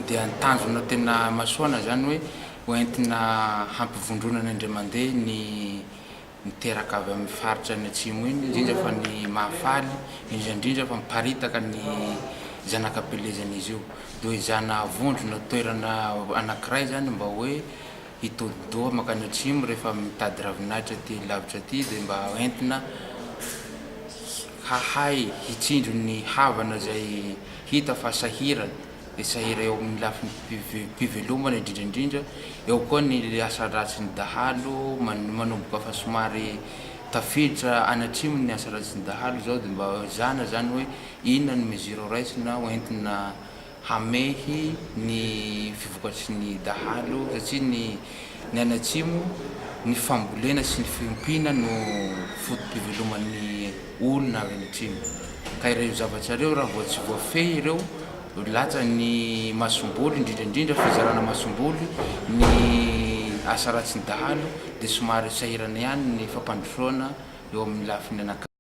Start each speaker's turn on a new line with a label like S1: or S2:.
S1: Dia ny tanjona tena imasoana izany hoe ho entina hampivondronana indray mandeha ny miteraka avy amin'ny faritra any atsimo iny, indrindra fa ny Mahafaly, indrindra indrindra fa miparitaka ny zanak'Ampelezan'izy io. Dia hoe zana vondrona toerana anankiray izany mba hoe hitodi-doha mankany atsimo rehefa mitady ravinahitra aty lavitra aty dia mba entina hahay hitsinjo ny havana izay hita fa sahirana. Dia sahira eo amin'ny lafiny pivelomana indrindra indrindra, eo koa ny asa ratsin'ny dahalo manomboka fa somary tafiditra any atsimo ny asa ratsin'ny dahalo izao dia mba ezahana izany hoe inona ny mesure ho raisina ho entina hamehy ny fivokatry ny dahalo satria ny ny any atsimo ny fambolena sy ny fiompiana no foto-piveloman'ny olona avy any atsimo ka ireo zavatra ireo raha vao tsy voafehy ireo latsa ny masomboly indrindra indrindra fizarana masomboly ny asa ratsin'ny dahalo dia somary sahirana ihany ny fampandrosoana eo amin'ny lafiny anankiray.